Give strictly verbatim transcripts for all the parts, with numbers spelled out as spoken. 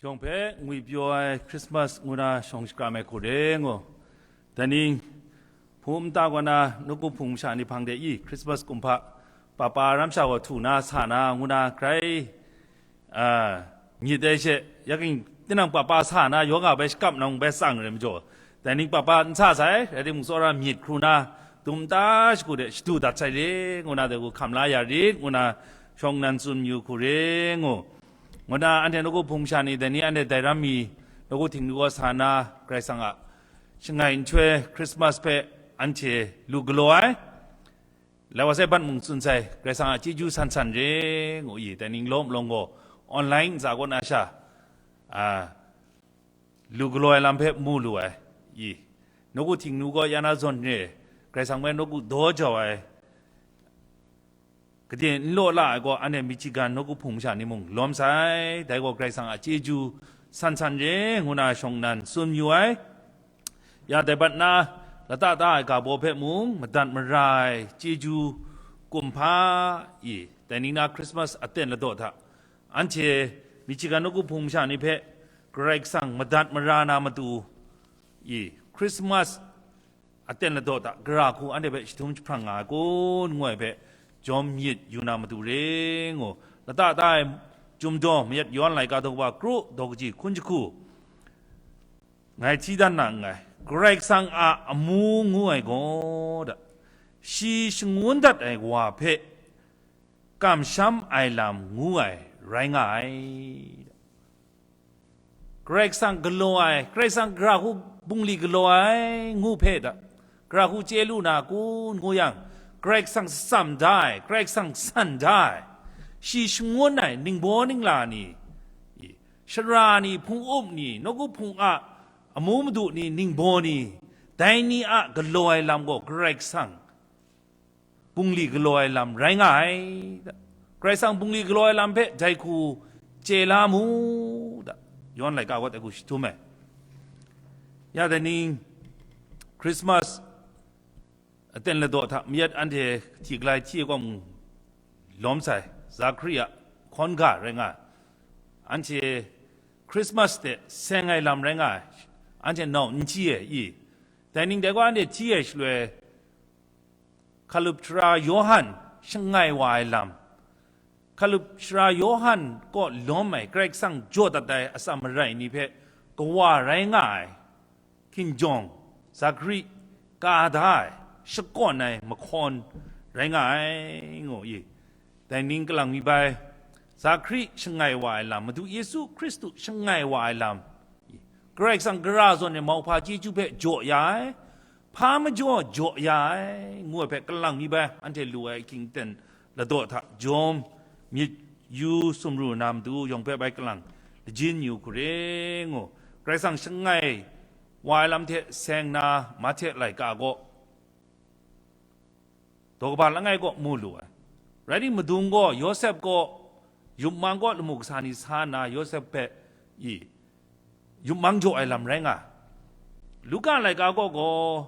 Yawng hpe ngwi pyaw ai Christmas ngu na shawng shakram ai hku re ngu. Dai ning, hpung nta kaw na nawku hpung masha ni hpang de i, Christmas kumhpa, papa ram sha gaw htu na, sa na, ngu na, grai, a, myit ai she, ya ging, tinang papa sa na, yawng a bai shakap nang bai tsang re majaw, dai ning papa n sa sai, rai timung, tsawra myit hkru na, dum ta shagu de shadu dat sai re, ngu na, dai hku hkam la ya rit, ngu na, shawng nnan tsun yu hku re ngu. Ngu na, anhte nawku hpung masha ni, dai ni anhte dai ram mi, nawku Htingnu kaw sa na, Karai Kasang a shangai nhtoi Christmas hpe anhte lu galaw ai, lai wa sai ban mung tsun sai, Karai Kasang a chyeju san san re ngu i, dai ning lawm lawng gaw, online ntsa kaw na sha, a, lu galaw ai lam hpe mu lu ai, i, nawku Htingnu gaw ya na zawn re, Karai Kasang hpe nawku daw jau ai, gade n law la ai gaw, anhte Michigan nawku hpung masha ni mung lawm sai, dai gaw Karai Kasang a chyeju san san re, ngu na shawng nnan tsun yu ai. Ya dai bat na, lata ta ai ga baw hpe mung madat mara ai chyeju kumhpa i, dai ning na Christmas aten ladaw hta, anhte Michigan nawku hpung masha ni hpe Karai Kasang madat mara na matu i, Christmas aten ladaw hta gara hku anhte hpe jahtum jahprang nga ai kun, ngu ai hpe jawm myit yu na matu re ngu, lata ta ai Chyum daw mayat yawn laika daw kaba kru daw kaji hkun jahku ngai hti dan na nngai. Karai Kasang a amu ngu ai gaw, da, shi shangun dat ai wa hpe kamsham ai lam ngu ai rai nga ai. Karai Kasang galaw ai, Karai Kasang gara hku bungli galaw ai ngu hpe da, gara hku chye lu na kun ngu yang, Karai Kasang tsam da ai, Karai Kasang san da ai, shi shangun ai ningbaw ningla ni, shara ni, hpung up ni, nawku hpung a amu madu ni, ningbaw ni, dai ni a galaw ai lam gaw Karai Kasang bungli galaw ai lam rai nga ai, da. Karai Kasang bungli galaw ai lam hpe dai hku chye la mu, da. Yawn laika gaw dai hku jahtum ai. Ya dai ning, Christmas aten ladaw hta mayat anhte hti galai hti ai kaw mung lawm sai, Zakari a hkawn ga rai nga ai. Anhte Christmas de seng ai lam rai nga ai, anhte nau n hti ai i? Dai ning dai gaw anhte hti ai shaloi, Hkalup Sara Yawhan shangai wa ai lam, Hkalup Sara Yawhan kaw lawm ai Karai Kasang jaw dat ai atsam marai ni hpe kawa rai nga ai, hkinjawng, Zakari ka da ai, shakawn ai mahkawn rai nga ai, ngu i? Dai ning kalang mi bai, Zakari shangai wa ai lam, Madu Yesu Hkristu shangai wa ai lam, Karai Kasang gara zawn e mauhpa chyeju hpe jaw ya ai, hpa majaw jaw ya ai, ngu ai hpe kalang mi bai, anhte lu ai hkying ten ladaw hta jawm myit yu sumru na matu yawng hpe bai kalang lajin yu hku re ngu, Karai Kasang shangai wa ai lam hte seng na Mahte laika gaw, daw kaba langai kaw mu lu ai. Rai timung, madung gaw Yawsep kaw, yupmang kaw lamu kasa ni sa nna Yawsep hpe i, yupmang jaw ai lam rai nga ai. Luka laika kaw gaw,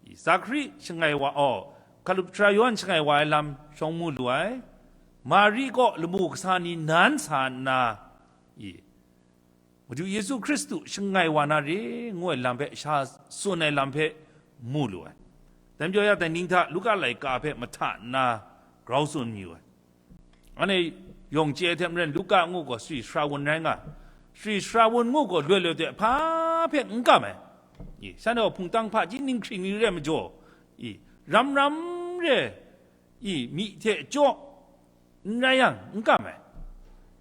i, Zakari shangai wa, aw, Hkalup Sara Yawhan shangai wa ai lam shawng mu lu ai. Mari kaw lamu kasa ni nan sa nna, i, Madu Yesu Hkristu shangai wa na re, ngu ai lam hpe sha tsun ai lam hpe mu lu ai. Dai majaw ya dai ning hta Luka laika hpe mahta nna grau tsun mayu ai. Anhte yawng chye ai hte maren Luka ngu gaw sari sara wun rai nga ai. Sari sara wun ngu gaw loi loi de hpa hpe n kam ai. I, shanhte gaw hpungtang hpaji ninghkring ni re ai majaw, i, ram ram re, i, myi hte jaw, n rai yang, n kam ai.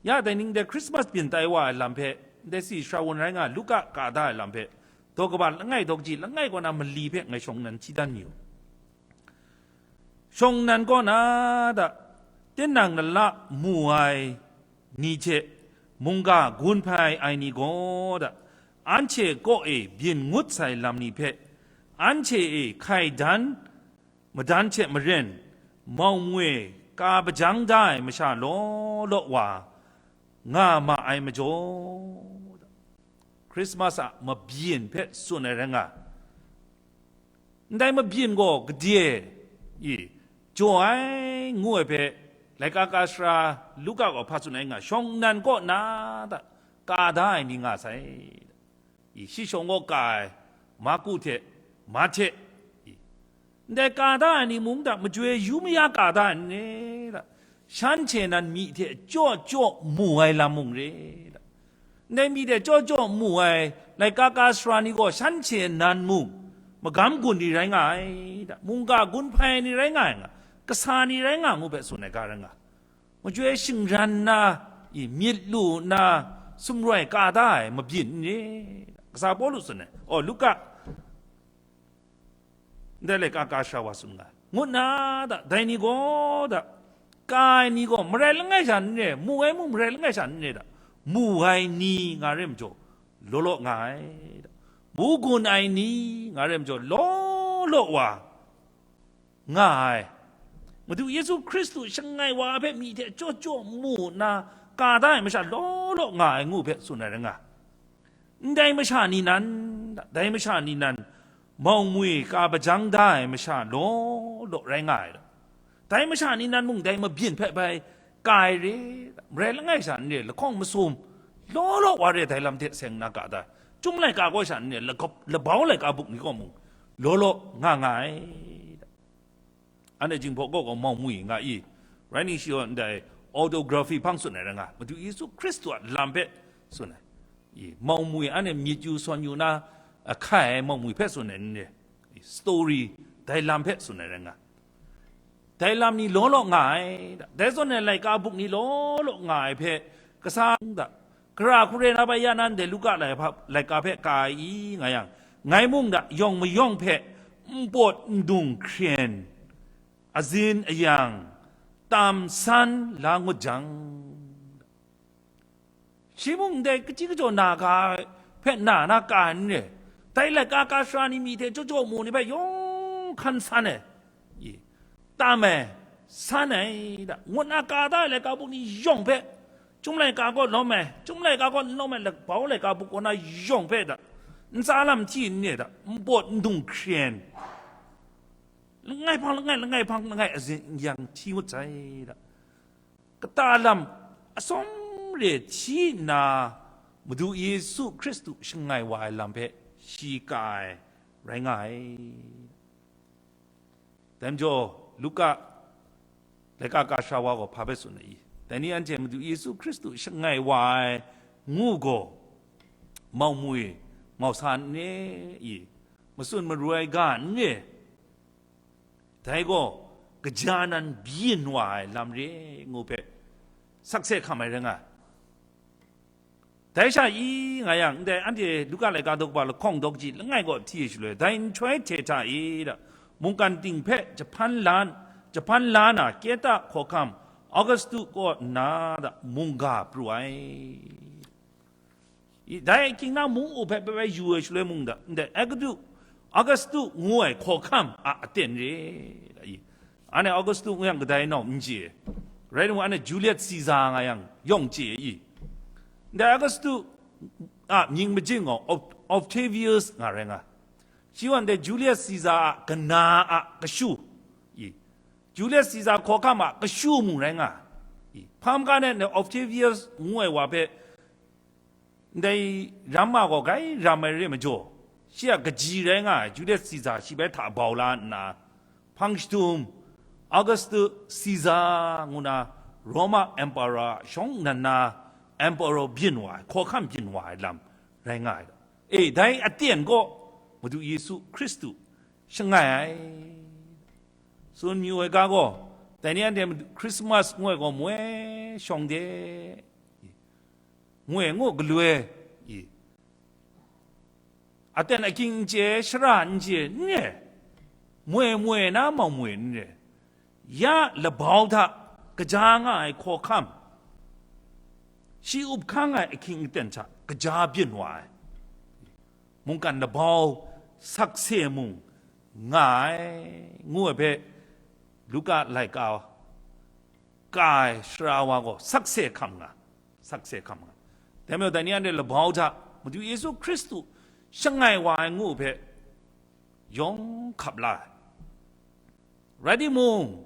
Ya dai ning dai Christmas byin tai wa ai lam hpe, ndai sari sara wun rai nga ai Luka ka da ai lam hpe, daw kaba langai daw kaji langai kaw na mali hpe ngai shawng nnan hti dan mayu. Shawng nnan kaw na da, tinang lala mu ai ni hte mungga gun hpai ai ni gaw da, anhte kaw e byin ngut sai lam ni hpe, anhte e hkai dan madan hte maren, mau ngwe ka bajang da ai masha law law wa nga ma ai majaw, Christmas a mabyin hpe tsun ai rai nga ai. Ndai mabyin gaw gade i jaw ai ngu ai hpe, laika ka sara Luka gaw hpa tsun ai nga, shawng nnan kaw na da, ka da ai ni nga sai. I, shi shawng gaw ka ai, Marku hte Mahte, i, ndai ka da ai ni mung hta majoi yu maya ka da ai n re da, shanhte nan myi hte jaw jaw mu ai lam mung re da. Ndai myi hte jaw jaw mu ai laika ka sara ni gaw shanhte nan mung magam gun ni rai nga ai da, mungga gun hpai ni rai nga ai nga, kasa ni rai nga ngu hpe tsun ai ga rai nga. Majoi shingran nna, i, myit lu nna, sumroi ka da ai mabyin n re? Kasa Pawlu tsun ai, oh, Luka, ndai laika ka sara wa tsun nga ai. Ngut nna da, dai ni gaw da, ka ai ni gaw marai langai sha n re, mu ai mung marai langai sha n re da, mu ai ni nga re majaw, law law nga ai da, bu gun ai ni nga re majaw, law law wa nga ai, Madu Yesu Hkristu shangai wa hpe myi hte jaw jaw mu nna ka da ai masha law law nga ai ngu hpe tsun ai rai nga ai. Ndai masha ni nan, dai masha ni nan, mau mwi ka bajang da ai masha law law rai nga ai. Dai masha ni nan mung dai mabyin hpe bai ka ai re, marai langai sha n re, lahkawng masum, law law wa re dai lam hte seng nna ka da ai. Chyum laika kaw sha n re, lagawp, labau laika buk ni kaw mung, law law nga nga ai. Anhte Jinghpaw kaw gaw mau mwi nga i, rai ningshi gaw ndai autography hpang tsun ai rai nga, Madu Yesu Hkristu a lam hpe tsun ai. I, mau mwi anhte myit yu sawn yu na, a, hkai ai mau mwi hpe tsun ai n re, i, story, dai lam hpe tsun ai rai nga. Dai lam ni law law nga ai, dai zawn e laika buk ni law law nga ai hpe, kasa da, Gara hkun re na bai ya nan de Luka lai hpa, laika hpe ka ai i, nga yang, ngai mung da, yawng mayawng hpe npawt ndung hkren, azin ayang, tam san la ngut jang, shi mung ndai kachyi kachyaw na ga hpe na na ka ai n re, dai laika ka sara ni myi hte jaw jaw mu ni hpe yawng hkan san ai, i, tam ai, san ai da, ngut na ka da ai laika buk ni yawng hpe, Chyum laika kaw lawm ai, Chyum laika kaw n lawm ai, labau laika buk kaw na yawng hpe da, ntsa lam hti n re da, npawt ndung hkren, langai hpang langai, langai hpang langai, azin ayang hti ngut sai da. Kata lam atsawm re hti nna, Madu Yesu Hkristu shangai wa ai lam hpe shi ka ai rai nga ai. Dai majaw, Luka laika ka sara wa gaw hpa hpe tsun ai i? Dai ni anhte Madu Yesu Hkristu shangai wa ai ngu gaw, mau mwi, mau sa n re i? Matsun maru ai ga n re? Dai gaw, kaja nan byin wa ai lam re ngu hpe sakse hkam ai rai nga ai. Dai sha i nga yang, ndai anhte Luka laika daw kaba lahkawng daw kaji langai kaw hti ai shaloi, dai nhtoi hte hta e da, mungkan ting hpe jahpan la, jahpan la na, Keta hkawhkam Augustu kaw nna da, mungga pru ai. I, dai ahkying na mung u hpe bai bai yu ai shaloi mung da, ndai Augustu, Augustu ngu ai hkawhkam a aten re, da, i. Anhte Augustu ngu yang kadai nau n chye, rai timung, anhte Julius Caesar nga yang yawng chye i. Ndai Augustu a mying majing gaw Oct-, Octavius nga rai nga. Shi gaw ndai Julius Caesar a kana a kashu i, Julius Caesar hkawhkam a kashu mung rai nga i. Hpa maga ne, ndai Octavius ngu ai wa hpe, ndai ram ma gaw grai ram ai re majaw, shi a kaji rai nga ai, Julius Caesar shi bai hta bau la nna, hpang jahtum, Augustus Caesar ngu na Roma Emperor shawng nnan na Emperor byin wa ai, hkawhkam byin wa ai lam rai nga ai. E, dai aten gaw Madu Yesu Hkristu shangai ai. Tsun mayu ai ga gaw, dai ni anhte Madu, Christmas ngu ai gaw moi shawng de, moi ngu galoi, i, aten akying n chye, shara n chye, n re, moi moi na mau moi n re, ya labau hta kaja nga ai hkawhkam, shi up hkang ai ahkying aten hta kaja byin wa ai, mungkan labau sakse mung nga ai, ngu ai hpe, Luka laika ka ai sara wa gaw sakse hkam nga, sakse hkam nga. Dai majaw, dai ni anhte labau hta Madu Yesu Hkristu shangai wa ai ngu hpe yawng hkap la ai. Rai timung,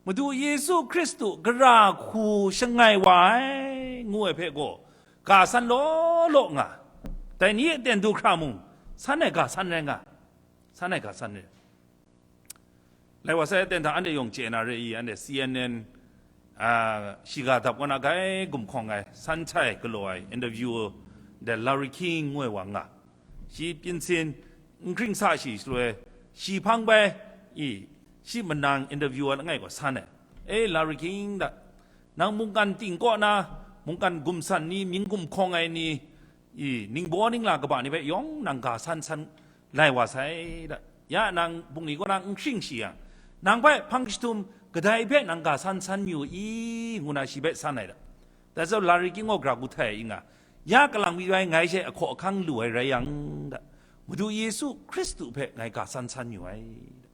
Madu Yesu Hkristu gara hku shangai wa ai ngu ai hpe gaw, ga san law law nga, dai ni a ten du hkra mung, san ai ga san rai nga, san ai ga san rai. Lai wa sai aten hta anhte yawng chye na re i, anhte C N N, a, shiga dap kaw na gai gumhkawng ai, san htai galaw ai interview de Larry King ngu ai wa nga. Shi pyin sin n hkring sa shi shaloi, shi hpang bai i, shi manang interview ai langai gaw san ai. E, Larry King da, nang mungkan ting kaw na, mungkan gumsan ni, mying gumhkawng ai ni, i, ningbaw ningla kaba ni hpe yawng nang ga san san lai wa sai da. Ya nang bungli kaw na n hkring shi yang, nang hpe hpang jahtum kadai hpe nang ga san san yu i, ngu na shi hpe san ai da. Dai zawn Larry King gaw gara gu htai i nga, ya kalang mi bai ngai she ahkaw ahkang lu ai rai yang da, Madu Yesu Hkristu hpe ngai ga san san yu ai da.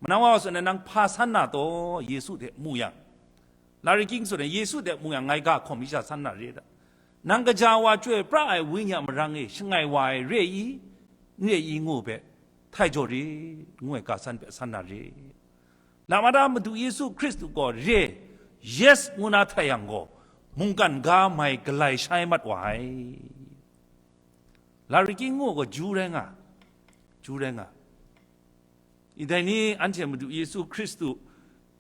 Manang wa tsun ai, nang hpa san na taw, Yesu hte mu yang, Larry King tsun ai, Yesu hte mu yang, ngai ga hkawm mi sha san na re da. Nang kaja wa Chyoi pra ai Wenyi a marang e shangai wa ai re i, n re i ngu hpe, htai jaw re, ngu ai ga san hpe san na re. Lamada Madu Yesu Hkristu gaw re, yes ngu na htai yang gaw, mungkan ga mai galai shai mat wa ai. Larry King ngu gaw Ju rai nga, Ju rai nga. I dai ni anhte Madu Yesu Hkristu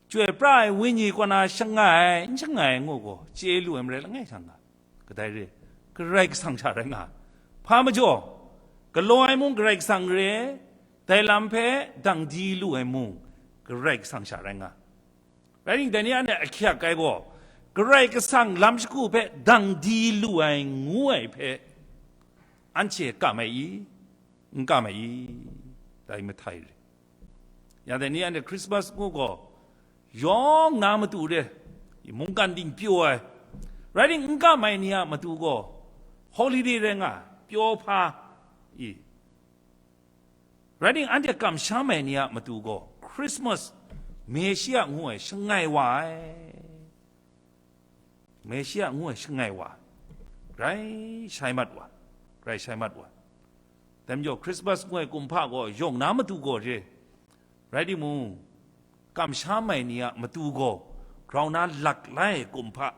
Chyoi pra ai Wenyi kaw na shangai ai, n shangai ai ngu gaw, chye lu ai marai langai hta nga. Kadai re, Karai Kasang sha rai nga. Hpa majaw, galaw ai mung Karai Kasang re, dai lam hpe dang di lu ai mung Karai Kasang sha rai nga. Rai ningdai ni anhte ahkyak ai gaw, Karai Kasang lam shagu hpe dang di lu ai ngu ai hpe, anhte kam ai i? N kam ai i? Dai mahtai re. Ya dai ni anhte Christmas ngu gaw, yawng na matu re, mungkan ding pyaw ai, rai ting n kam ai ni a matu gaw, holiday rai nga, pyaw hpa i? Rai ting anhte kamsham ai ni a matu gaw, Christmas, Meshia ngu ai shangai wa ai. Meshia ngu ai shangai wa, grai shai mat wa, grai shai mat wa. Dai majaw Christmas ngu ai kumhpa gaw yawng na matu gaw re, rai timung, kamsham ai ni a matu gaw grau na lak lai ai kumhpa,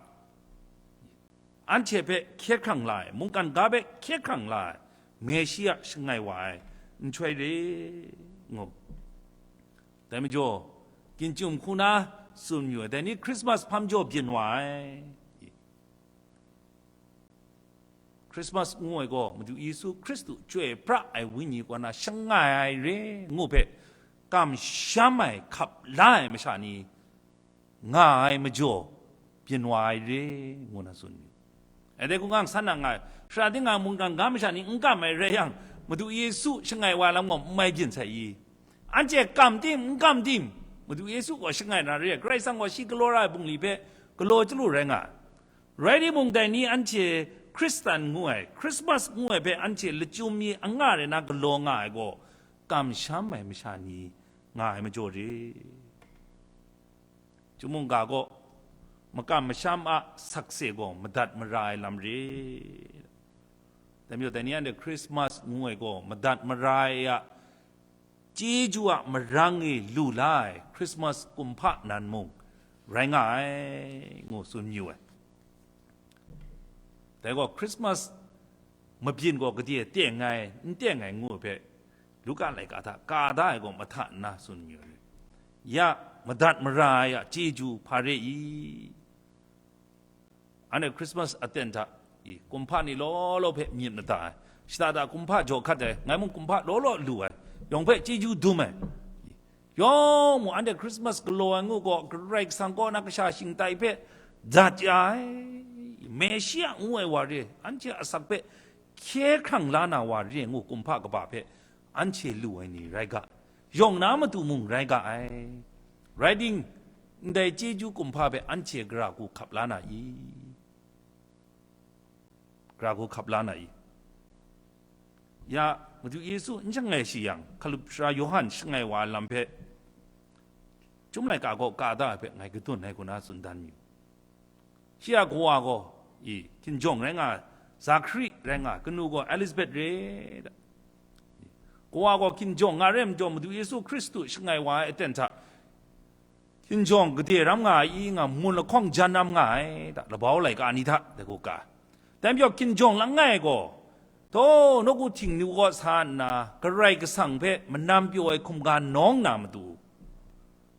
anhte hpe hkye hkrang la ai, mungkan ga hpe hkye hkrang la ai, Meshia shangai wa ai, nhtoi re, ngu. Dai majaw, ginchyum hku na tsun mayu ai, dai ni Christmas hpam jaw byin wa ai. Christmas ngu ai gaw, Madu Yesu Hkristu Chyoi pra ai Wenyi kaw na shangai ai re, ngu hpe, kamsham ai, hkap la ai masha ni nga ai majaw, byin wa ai re, ngu na tsun yu. Ai dai hku nga san na nga ai, shara ting nga mungkan ga masha ni n kam ai rai yang, Madu Yesu shangai wa lam gaw n mai byin sai i? Anhte kam tim, n kam tim, Madu Yesu gaw shangai na re, Karai Kasang gaw shi galaw ra ai bungli hpe galaw chyalu rai nga ai. Rai timung, dai ni anhte Hkristan ngu ai, Christmas ngu ai hpe anhte lachyum mi anga rai na galaw nga ai gaw, kamsham ai masha ni nga ai majaw re. Chyum mungga gaw, makam masham a sakse gaw madat mara ai lam re. Dai majaw, dai ni anhte Christmas ngu ai gaw, madat mara ai a chyeju a marang e lu la ai Christmas kumhpa nan mung rai nga ai, ngu tsun yu ai. Dai gaw Christmas mabyin gaw gade teng ai, n teng ai ngu ai hpe, Luka laika hta ka da ai gaw mahta nna tsun yu ai. Ya, madat mara ai a chyeju hpa re i? Anhte Christmas aten hta, i, kumhpa ni law law hpe myit mada ai, shada da kumhpa jaw hkat ai, ngai mung kumhpa law law lu ai, yawng hpe chyeju dum ai. Yawng mung anhte Christmas galaw ai ngu gaw, Karai Kasang kaw na kasha shingtai hpe dat ya ai, Meshia ngu ai wa re, anhte a asak hpe hkye hkrang la na wa re ngu kumhpa kaba hpe anhte lu ai ni rai ga, yawng na matu mung rai ga ai. Rai ting, ndai chyeju kumhpa hpe anhte gara hku hkap la na i? Gara hku hkap la na i? Ya, Madu Yesu n shangai shi yang, Hkalup Sara Yawhan shangai wa ai lam hpe, Chyum laika gaw ka da ai hpe ngai kadun ai hku na tsun dan yu. Shi a kawa gaw, i, hkinjawng rai nga ai, Zakhari rai nga ai, kanu gaw Elizabeth re da. Kawa gaw hkinjawng nga re majaw, Madu Yesu Hkristu shangai wa ai aten hta, hkinjawng gade ram nga ai i nga, mun lahkawng jan ram nga ai da, labau laika ni hta, dai hku ka ai. Dai majaw hkinjawng langai gaw, taw, nawku htingnu kaw sa nna, Karai Kasang hpe manam pyaw ai hkumga nawng na matu,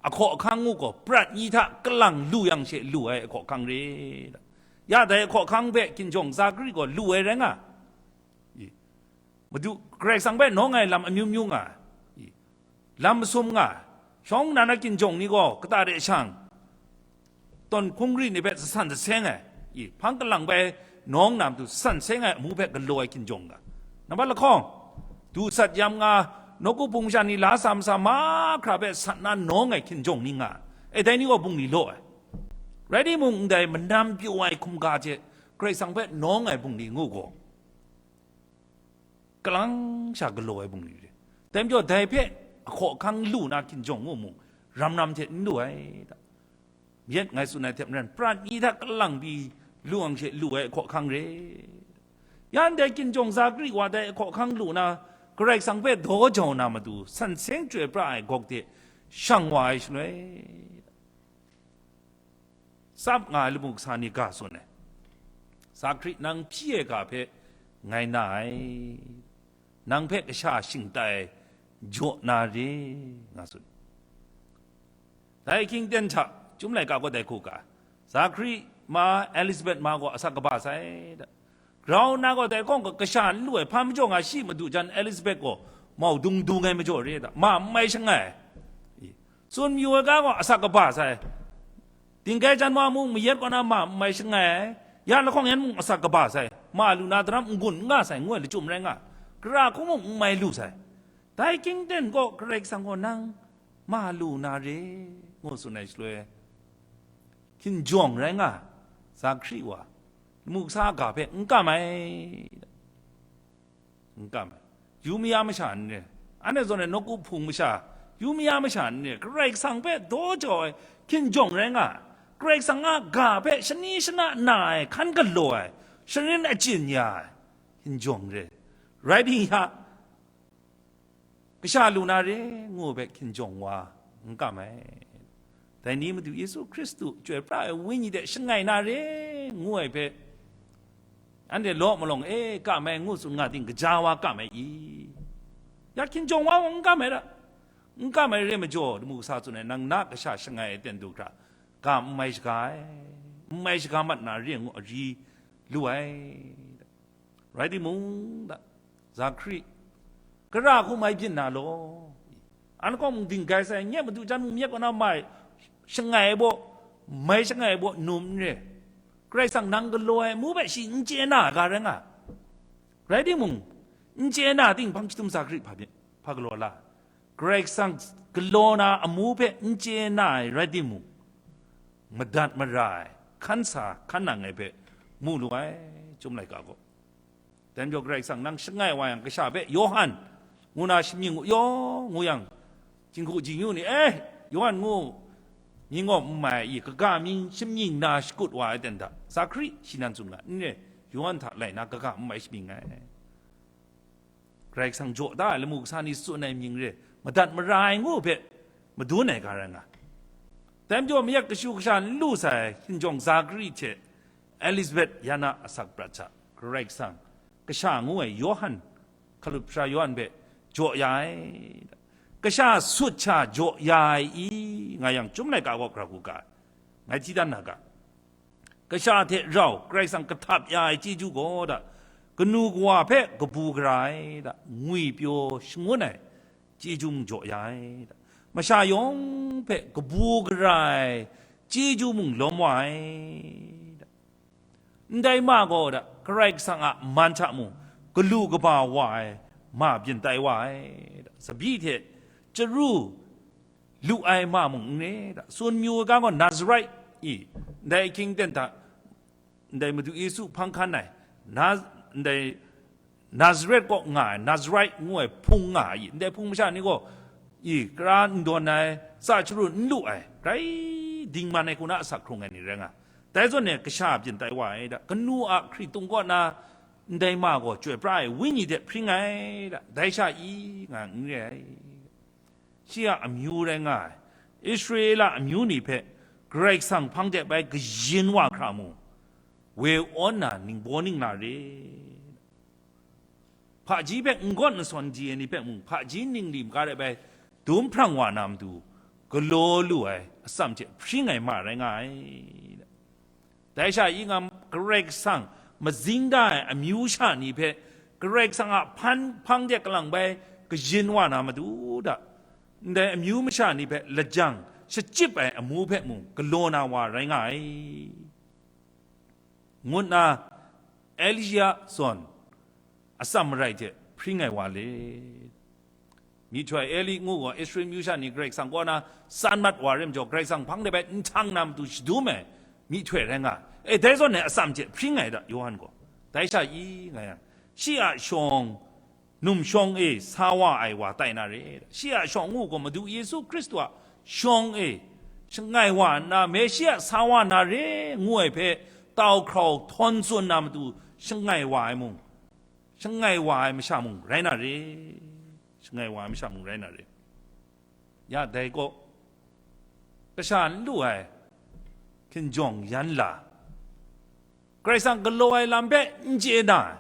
ahkaw ahkang ngu gaw, prat ni hta kalang lu yang she lu ai ahkaw ahkang re. Ya dai ahkaw ahkang hpe hkinjawng Zakari gaw lu ai rai nga. I, Madu, Karai Kasang hpe nawng ai lam amyu myu nga ai. I, lam masum nga ai. Shawng nnan a hkinjawng ni gaw kata de shang, tawn hkungri ni hpe sasan saseng ai, i, hpang kalang bai nawng na matu sasan seng ai amu hpe galaw ai hkinjawng nga. Nambat lahkawng, du sat yam nga, nawku hpung sha ni la sa masa mahkra hpe sat na nawng ai hkinjawng ni nga. E, dai ni gaw bungli law ai. Rai timung, ndai manam pyaw ai hkumga hte Karai Kasang hpe nawng ai bungli ngu gaw, kalang sha galaw ai bungli re. Dai majaw, dai hpe ahkaw ahkang lu na hkinjawng ngu mung, ram ram hte n lu ai da. Yet ngai tsun ai hte maren, prat ni hta kalang pyi lu ang she lu ai ahkaw ahkang re. Ya ndai hkinjawng Zakari wa dai ahkaw ahkang lu na, Karai Kasang hpe daw jau na matu, san seng chyoi pra ai gawk hte shang wa ai shaloi, tsap nga ai lamu kasa ni ga tsun ai. Zakari, nang hpyi ai ga hpe ngai na ai, nang hpe kasha shingtai jaw na re, nga tsun. Dai hkying ten hta, Chyum laika gaw dai hku ga, Zakari ma, Elizabeth ma gaw asak kaba sai da. Grau nna gaw dai hkawng kasha n lu ai, hpa majaw nga shi madu jan Elizabeth gaw mau dung dung ai majaw re da, ma n mai shangai ai. Tsun mayu ai ga gaw asak kaba sai. Dinggai jan wa mung mayat kaw na ma n mai shangai ai. Ya lahkawng yan mung asak kaba sai. Ma lu na daram n-gun n nga sai, ngu ai lachyum rai nga. Gara hku mung n mai lu sai. Dai hkying ten gaw Karai Kasang gaw nang ma lu na re, ngu tsun ai shaloi, hkinjawng rai nga, Zakari wa, lamu kasa ga hpe n kam ai, n kam ai. Yu maya masha n re, anhte zawn e nawku hpung masha, yu maya masha n re, Karai Kasang hpe daw jau ai hkinjawng rai nga, Karai Kasang a ga hpe shani shana na ai, hkan galaw ai, sharin achyin ya ai hkinjawng re. Rai ting ya, kasha lu na re, ngu ai hpe hkinjawng wa n kam ai. Dai ni madu Yesu Hkristu chyoi pra ai Wenyi hte shangai na re, ngu ai hpe, anhte law malawng e kam ai, ngu tsun nga ting, gaja wa kam ai i? Ya hkinjawng wa n kam ai ra. N kam ai re majaw, lamu kasa tsun ai, nang na kasha shangai ai ten du hkra, ga n mai shaga ai, n mai shaga mat na re ngu ari lu ai. Rai timung, da, Zakari, gara hku mai byin na law. An kaw mung dinggai sai, nye madu jan mung myek kaw na mai shangai ai baw, mai shangai ai baw, num n re. Karai Kasang nang galaw ai amu hpe shi n chye na ai ga rai nga. Rai timung, n chye na ting hpang chyahtum Zakari hpa byin, hpa galaw la. Karai Kasang galaw na amu hpe n chye na ai rai timung, madat mara ai, hkan sa hkan nang ai hpe mu lu ai, Chyum laika gaw. Dai majaw Karai Kasang nang shangai wa yang, kasha hpe Yawhan ngu na shamying u yaw ngu yang, jinghku jingyu ni, eh, Yawhan ngu mying gaw n mai i, kaga mying shamying na shakut wa ai ten hta, Zakari shi nan tsun nga, n re, Yawhan hta lai na kaga n mai shamying ai. Karai Kasang jaw da ai lamu kasa ni tsun ai mying re, madat mara ai ngu hpe madun ai ga rai nga. Dai majaw mayat kashu kasha n lu sai hkinjawng Zakari hte Elizabeth ya na asak prat hta Karai Kasang kasha ngu ai Yawhan, hkalup sara Yawhan hpe jaw ya ai, kasha sut sha jaw ya ai i, nga yang Chyum laika gaw hkra hku ga ai. Ngai hti dan na ga, kasha hte rau Karai Kasang kahtap ya ai chyeju gaw da, kanu kawa hpe kabu gara ai da, ngwipyaw shangun ai chyeju mung jaw ya ai da, masha yawng hpe kabu gara ai chyeju mung lawm wa ai da. Ndai ma gaw da, Karai Kasang a man hta mung galu kaba wa ai ma byin tai wa ai da, tsabyi hte chyaru lu ai ma mung n re da, tsun mayu ai ga gaw Nazaret i, ndai ahkying ten hta, ndai Madu Yesu hpang hkan ai, Na-, ndai Nazaret kaw nga ai, Nazaret ngu ai hpung nga ai, ndai hpung masha ni gaw, i, kara n dawn ai, tsa chyaru n lu ai, grai dingman ai hku na asak hkrung ai ni rai nga. Dai zawn e kasha byin tai wa ai da, kanu a hkritung kaw na, ndai ma gaw chyoi pra ai Wenyi hte hpring ai da, dai sha i nga n re ai. Shi a amyu rai nga ai, Israela amyu ni hpe Karai Kasang hpang de bai kayin wa hkra mu, we awn na ningbaw ningla re. Hpaji hpe n gawn n sawn di ai ni hpe mung, hpaji ningli maga rai bai, dum hprang wa na matu, galaw lu ai atsam hte hpring ai ma rai nga ai. Dai sha, yingam Karai Kasang mazing da ai amyu sha ni hpe, Karai Kasang a hpan hpang de kalang bai kayin wa na matu da, ndai amyu masha ni hpe lajang shachyip ai amu hpe mung galaw na wa rai nga ai. Ngut na Elisha zawn atsam marai hte hpring ai wa le. Myihtoi Eli ngu gaw Israel myu sha ni Karai Kasang kaw na san mat wa rim jaw, Karai Kasang hpang de bai nhtang na matu shadum ai myihtoi rai nga. E, dai zawn ai atsam hte hpring ai da, Yawhan gaw. Dai sha i nga yang, shi a shawng, num shawng e sa wa ai wa tai na re. Shi a shawng ngu gaw Madu Yesu Hkristu a shawng e shangai wa nna, Meshia sa wa na re ngu ai hpe tau hkrau htawn tsun na matu shangai wa ai mung, shangai wa ai masha mung rai na re. Shangai wa ai masha mung rai na re. Ya dai gaw, kasha n lu ai hkinjawng yan la, Karai Kasang galaw ai lam hpe n chye na ai,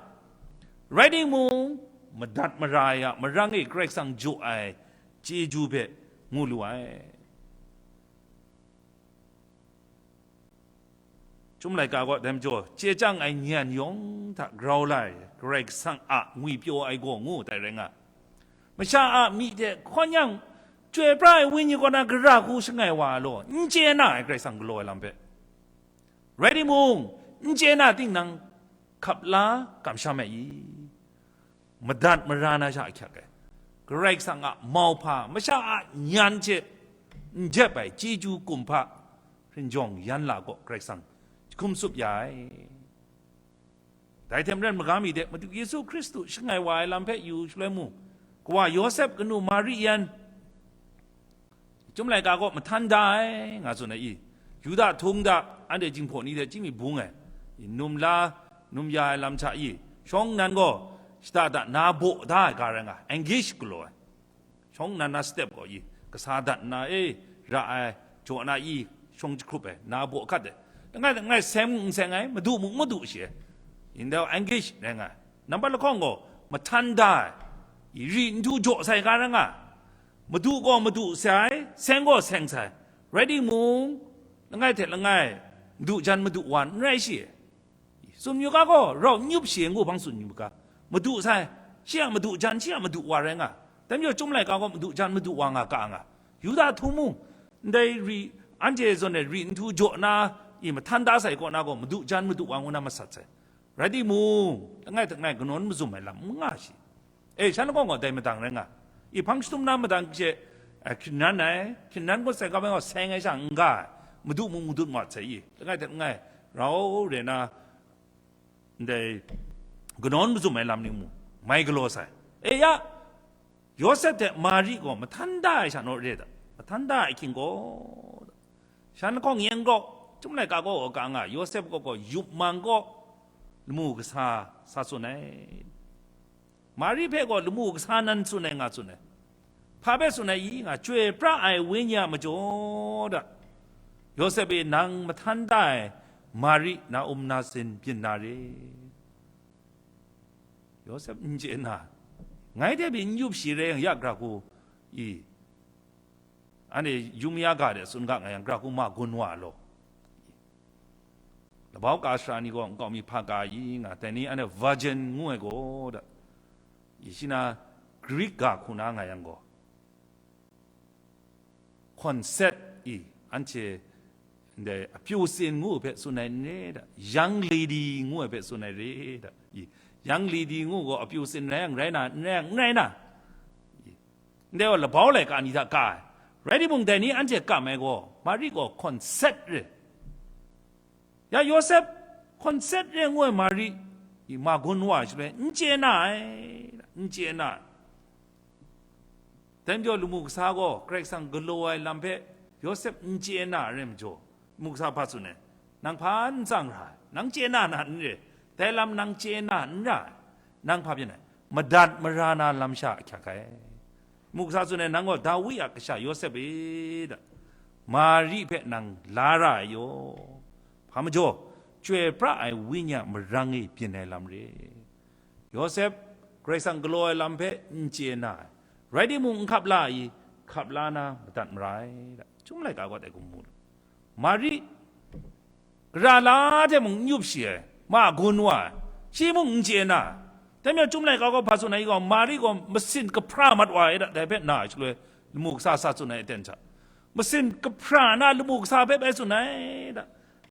rai timung, madat mara ai a marang e Karai Kasang jaw ai chyeju hpe ngu lu ai. Chyum laika gaw dai majaw, chye chyang ai nyan yawng hta grau la ai, Karai Kasang a ngwipyaw ai gaw ngu tai rai nga. Masha a myi hte hkawn yang, Chyoi pra ai Wenyi kaw na gara hku shangai wa ai law, n chye na ai Karai Kasang galaw ai lam hpe. Rai timung, n chye na ting nang hkap la kamsham ai i? Madat mara na sha ahkyak ai, Karai Kasang a mauhpa, masha a nyan hte n jep ai chyeju kumhpa, hkinjawng yan la gaw Karai Kasang jahkum tsup ya ai. Dai hte maren, magam mi de Madu Yesu Hkristu shangai wa ai lam hpe yu shaloi mung, kawa Yawsep kanu Mari yan, Chyum laika gaw mahtan da ai, nga tsun ai i? Yuda htung da, anhte jinghpaw ni hte chyingmi bung ai, i, num la, num ya ai lam hta i? Shawng nnan gaw shada da na baw da ai ga rai nga, engage galaw ai. Shawng nnan na step gaw i? Kasa dat nna, e, ra ai, jaw na i? Shawng jahkrup ai, na baw hkat ai. Langai, langai seng mung n seng ai, madu mung madu shi ai. Ndai engage rai nga ai. Nambat lahkawng gaw mahtan da ai, i, ri n du jaw sai ga rai nga ai. Madu gaw madu sai, seng gaw seng sai, rai timung, langai hte langai, madu jan madu wa n rai shi. Tsun yu ga gaw, rau n yup shi ngu hpang tsun yu ga, madu sai, shi a madu jan, shi a madu wa rai nga. Dai majaw, Chyum laika gaw madu jan madu wa nga ka nga. Yuda htung mung, ndai ri, anhte zawn e ri n du jaw na, i, mahtan da sai kaw na gaw, madu jan madu wa ngu na masat sai. Rai timung, langai hte langai kanawn mazum ai lam n nga shi. E, shan lahkawng gaw dai madang rai nga. I, hpang shatum na madang she, eh, hkrinnan ai, hkrinnan gaw sai ga mai gaw seng ai sha n ga ai, madu mung madun mat sai i, langai hte langai, rau re na, ndai kanawn mazum ai lam ni mung, mai galaw sai. E ya, Yawsep hte Mari gaw mahtan da ai sha naw re da, mahtan da ai ahkying gaw, shan lahkawng yen gaw, Chyum laika gaw ka nga, Yawsep gaw gaw yup mang gaw, lamu kasa sa tsun ai. Mari hpe gaw lamu kasa nan tsun ai nga tsun ai. Hpa hpe tsun ai i nga, Chyoi pra ai Wenyi a majaw da, Yawsep e, nang mahtan da ai Mari na um na sin byin na re. Yawsep n chye na, ngai hte pyi n yup shi rai yang, ya gara hku i? Anhte yum ya ga de tsun ga nga yang, gara hku ma gun wa law. Labau ka sara ni gaw nkau mi hpa ka i nga, dai ni anhte virgin ngu ai gaw da, i, shi na Greek ga hku na nga yang gaw, concept i, anhte ndai apyu sin ngu hpe tsun ai n re da, young lady ngu ai hpe tsun ai re da, i, young lady ngu gaw apyu sin rai yang rai na, n rai yang n rai na, i, ndai gaw labau laika ni hta ka ai, rai timung, dai ni anhte kam ai gaw, Mari gaw concept re. Ya Yawsep, hkawn set re ngu ai Mari, i ma gun wa ai shaloi, n chye na ai, n chye na ai. Dai majaw, lamu kasa gaw Karai Kasang galaw ai lam hpe Yawsep n chye na ai rai majaw, lamu kasa hpa tsun ai, nang hpa n tsang ra ai, nang chye na na n re, dai lam nang chye na n ra ai, nang hpa byin ai, madat mara na lam sha ahkyak ai. Lamu kasa tsun ai, nang gaw Dawi a kasha Yawsep e, da, Mari hpe nang la ra ai yaw. Hpa majaw, Chyoi pra ai Wenyi a marang e byin ai lam re. Yawsep, Karai Kasang galaw ai lam hpe n chye na ai, rai timung, n hkap la ai, hkap la na madat mara ai, da. Chyum laika gaw dai hku mu lu. Mari, gara la hte mung n yup shi ai, ma gun wa ai, shi mung n chye na ai. Dai majaw, Chyum laika gaw hpa tsun ai, i gaw, Mari gaw masin kahpra mat wa ai, da, dai hpe na ai shaloi, lamu kasa sa tsun ai aten hta, masin kahpra na lamu kasa hpe bai tsun ai, da.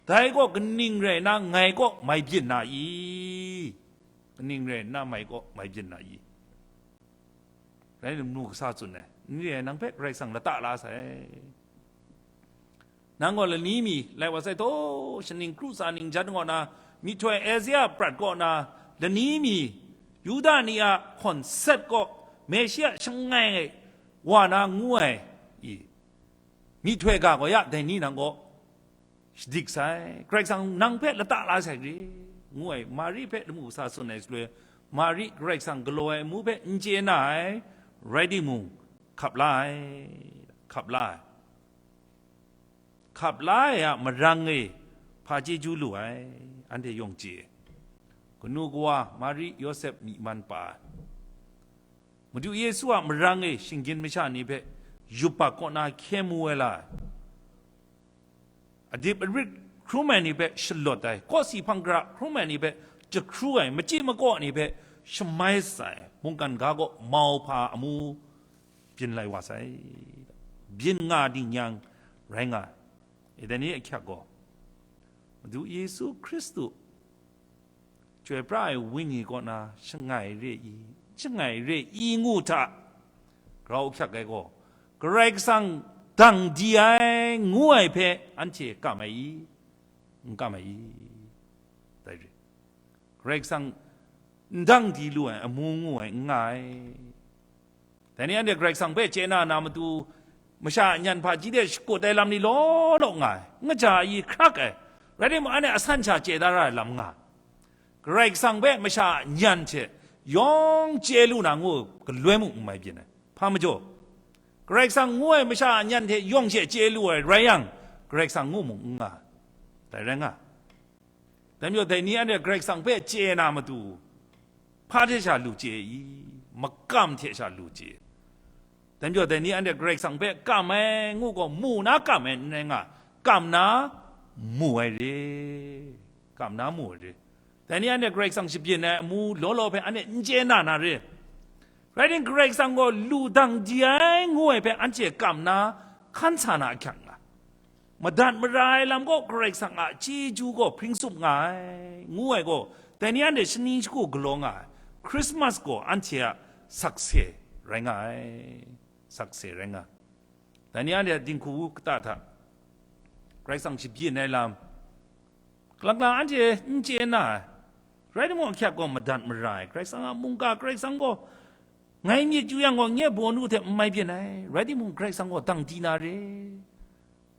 Dai gaw kaning rai nna ngai kaw mai byin na i? Kaning rai nna mai kaw mai byin na i? Rai nna, lamu kasa tsun ai, n re ai, nang hpe Karai Kasang lata la sai. Nang gaw lani mi lai wa sai taw, shaning kru tsa ning jan kaw na, myihtoi Ezekiel prat kaw na, lani mi Yuda ni a hkawn set kaw, Meshia shangai wa na ngu ai i, myihtoi ga gaw ya, dai ni nang gaw shadik sai, Karai Kasang nang hpe lata la sai re, ngu ai, Mari hpe lamu kasa tsun ai shaloi, Mari Karai Kasang galaw ai amu hpe n chye na ai, rai timung, hkap la ai, hkap la ai. Hkap la ai a marang e hpa chyeju lu ai, anhte yawng chye. Kanu kawa Mari, Yawsep myi man pa ai. Madu Yesu a marang e shinggyim masha ni hpe yubak kaw na hkye mu ai la ai. Adip arit hkrum ai ni hpe shalawt ai, kawsi hpang gara hkrum ai ni hpe jahkru ai, machyi makaw ni hpe shamai sai, mungkan ga kaw mauhpa amu byin lai wa sai, byin nga ding yang rai nga ai. E, dai ni ahkyak gaw, Madu Yesu Hkristu chyoi pra ai Wenyi kaw na shangai re i, shangai re i ngu hta, grau ahkyak ai gaw, Karai Kasang dang di ai ngu ai hpe anhte kam ai i? N kam ai i? Dai re. Karai Kasang n dang di lu ai amu ngu ai n nga ai. Dai ni anhte Karai Kasang hpe chye na na matu, masha a nyan hpaji de shakut ai lam ni law law nga ai, n kaja ai, hkrak ai, rai timung, anhte asan sha chye da ra ai lam nga ai. Karai Kasang hpe masha a nyan hte yawng chye lu na ngu, galoi mung n mai byin ai. Hpa majaw, Karai Kasang ngu ai masha a nyan hte yawng she chye lu ai rai yang, Karai Kasang ngu mung n nga ai. Dai rai nga ai. Dai majaw, dai ni anhte Karai Kasang hpe chye na matu, hpa hte sha lu chye i? Makam hte sha lu chye. Dai majaw, dai ni anhte Karai Kasang hpe kam ai ngu gaw, mu na kam ai n rai nga, kam na mu ai re, kam na mu ai re. Dai ni anhte Karai Kasang shabyin ai amu law law hpe anhte n chye na na re. Rai timung, Karai Kasang gaw lu dang di ai ngu ai hpe anhte kam na hkan sa na ahkyak nga. Madat mara ai lam gaw Karai Kasang a chyeju gaw hpring tsup nga ai, ngu ai gaw, dai ni anhte shaning shagu galaw nga ai, Christmas gaw anhte a sakse rai nga ai, sakse rai nga ai. Dai ni anhte a dinghku kata hta Karai Kasang shabyin ai lam, kalang lang anhte n chye na ai, rai timung, ahkyak gaw madat mara ai, Karai Kasang a mungga, Karai Kasang gaw ngai myit yu yang gaw, nye baw nu hte n mai byin ai, rai timung, Karai Kasang gaw dang di na re,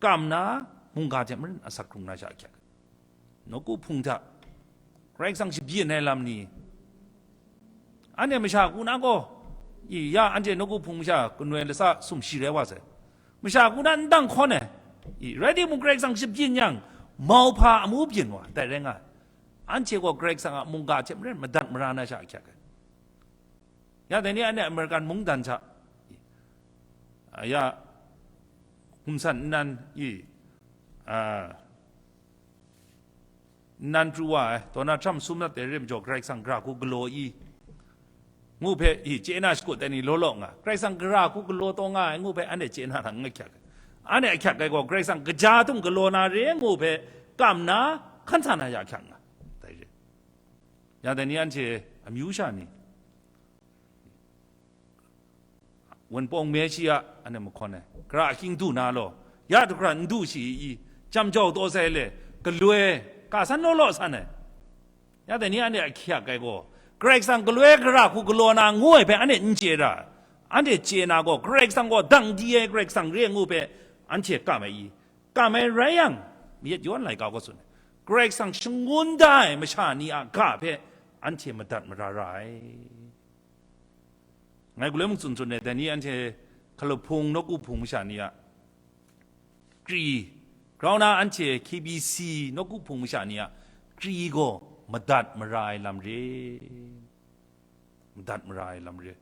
kam na, mungga hte maren asak hkrung na sha ahkyak. Nawku hpung hta Karai Kasang shabyin ai lam ni, anhte masha ku na gaw, i, ya, anhte nawku hpung masha kanoi lasa sumshi rai wa sai. Masha ku na n dang hkawn ai, i, rai timung, Karai Kasang shabyin yang, mauhpa amu byin wa, dai rai nga ai. Anhte gaw Karai Kasang a mungga hte maren madat mara na sha ahkyak ai. Ya, dai ni anhte American mungdan hta, a, ya, hkum san nnan i, a, nnan pru wa ai, Donald Trump sum dat ai re majaw, Karai Kasang gara hku galaw i, ngu hpe i, chye na shakut ai ni law law nga, Karai Kasang gara hku galaw taw nga ai ngu hpe anhte chye na hta n ahkyak ai. Anhte ahkyak ai gaw, Karai Kasang kaja htung galaw na re ngu hpe kam na, hkan sa na ya ahkyak nga. Dai re. Ya, dai ni anhte amyu sha ni, Wunpawng Meshia, anhte mahkawn ai, gara ahkying du na law, ya dagra n du shi i, jam jau taw sai le, galoi, ka san law law san ai. Ya, dai ni anhte ahkyak ai gaw, Karai Kasang galoi gara hku galaw na ngu ai hpe anhte n chye ra. Anhte chye na gaw, Karai Kasang gaw dang di ai Karai Kasang re ngu hpe anhte kam ai i? Kam ai rai yang, Mayat Yawn laika gaw tsun ai, Karai Kasang shangun da ai masha ni a ga hpe anhte madat mara ra ai. Ngai galoi mung tsun tsun ai, dai ni anhte Hkalaphung nawku hpung masha ni a kri, grau na anhte K B C nawku hpung masha ni a kri gaw madat mara ai lam re. Madat mara ai lam re.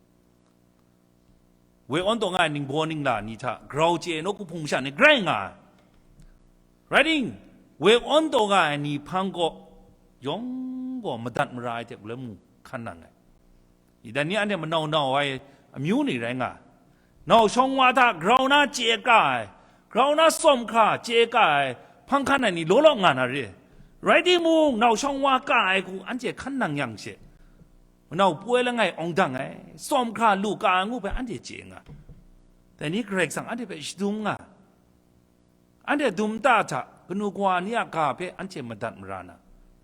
Woi awn taw nga ai ningbaw ningla ni hta grau chye ai nawku hpung masha ni grai nga ai. Rai timung, woi awn taw nga ai ni hpang kaw yawng gaw madat mara ai hte galoi mung hkan nang ai. Ida ni anhte manau nau ai amyu ni rai nga ai. Nau shawng wa hta grau na chye ka ai, grau na tsawm hkra chye ka ai, hpang hkan ai ni law law nga na re. Rai timung, nau shawng wa ka ai hku anhte hkan nang yang she, manau poi langai awng dang ai, tsawm hkra lu ka ai ngu hpe anhte chye nga. Dai ni Karai Kasang anhte hpe shadum nga. Anhte dum nta hta kanu kawa ni a ga hpe anhte madat mara na,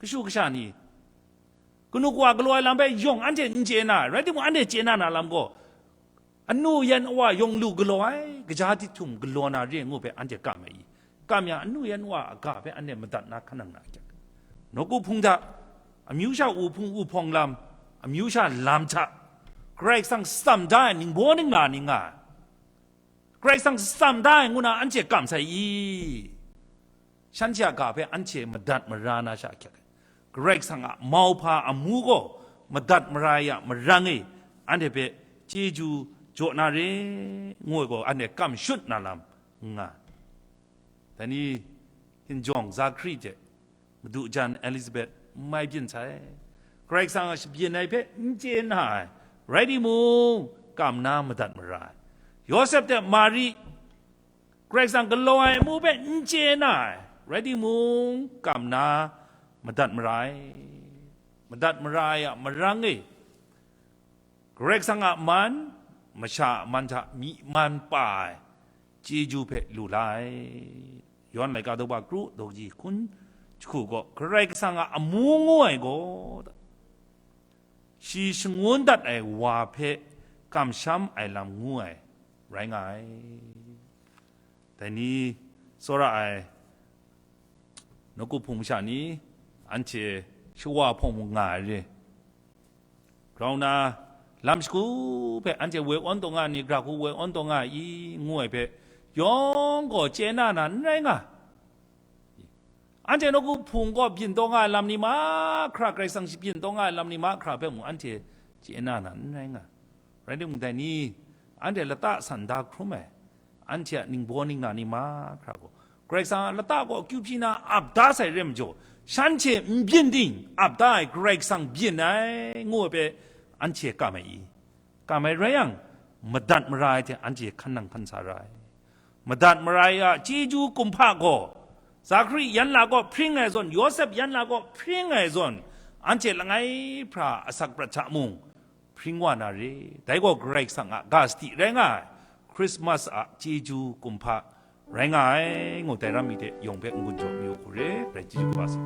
kashu kasha ni, kanu kawa galaw ai lam hpe yawng anhte n chye na, rai timung, anhte chye na na lam gaw, anu yan awa yawng lu galaw ai, kaja dihtum galaw na re ngu hpe anhte kam ai i? Kam yang, anu yan awa a ga hpe anhte madat na hkan nang na a kyang? Nawku hpung hta, amyu sha wuhpung wuhpawng lam, amyu sha lam hta, Karai Kasang tsam da ai ningbaw ningla ni nga ai. Karai Kasang tsam da ai ngu na anhte kam sai i? Shanhte a ga hpe anhte madat mara na sha ahkyak ai. Karai Kasang a mauhpa amu gaw madat mara ya marang e, anhte hpe chyeju jaw na re, ngu ai gaw anhte kam shut na lam n nga. Dai ni, hkinjawng Zakari hte madu jan Elizabeth n mai byin sai. Karai Kasang a shabyin ai hpe n chye na ai, rai timung, kam na madat mara ai. Yawsep hte Mari, Karai Kasang galaw ai amu hpe n chye na ai, rai timung, kam na madat mara ai. Madat mara ai a marang e, Karai Kasang a man, masha a man hta myi man pa ai chyeju hpe lu la ai. Yawn laika daw ba kru daw kaji hkun jahku gaw, Karai Kasang a amu ngu ai gaw, shi shangun dat ai wa hpe kamsham ai lam ngu ai rai nga ai. Dai ni tsawra ai nawku hpung masha ni, anhte shawa hpawng mung nga ai re. Grau na, lam shagu hpe anhte woi awn taw nga ai ni, gara hku woi awn taw nga ai i, ngu ai hpe, yawng gaw chye na na n rai nga. Anhte nawku hpung gaw byin taw nga ai lam ni mahkra, Karai Kasang shabyin taw nga ai lam ni mahkra hpe mung anhte chye na na n rai nga. Rai timung, dai ni, anhte lata san da hkrum ai, anhte a ningbaw ningla ni mahkra gaw, Karai Kasang a lata gaw akyu hpyi na ap da sai re majaw, shanhte n byin ting, ap da ai Karai Kasang byin ai, ngu ai hpe anhte kam ai i? Kam ai rai yang, madat mara ai hte anhte hkan nang hkan sa ra ai. Madat mara ai a chyeju kumhpa gaw, Zakari yan la gaw hpring ai zawn, Yawsep yan la gaw hpring ai zawn, anhte langai hpra asak prat hta mung hpring wa na re. Dai gaw Karai Kasang a ga sadi rai nga ai, Krismas a chyeju kumhpa rai nga ai, ngu dai ram mi hte yawng hpe n-gun jaw mayu hku re, Karai chyeju kaba sa.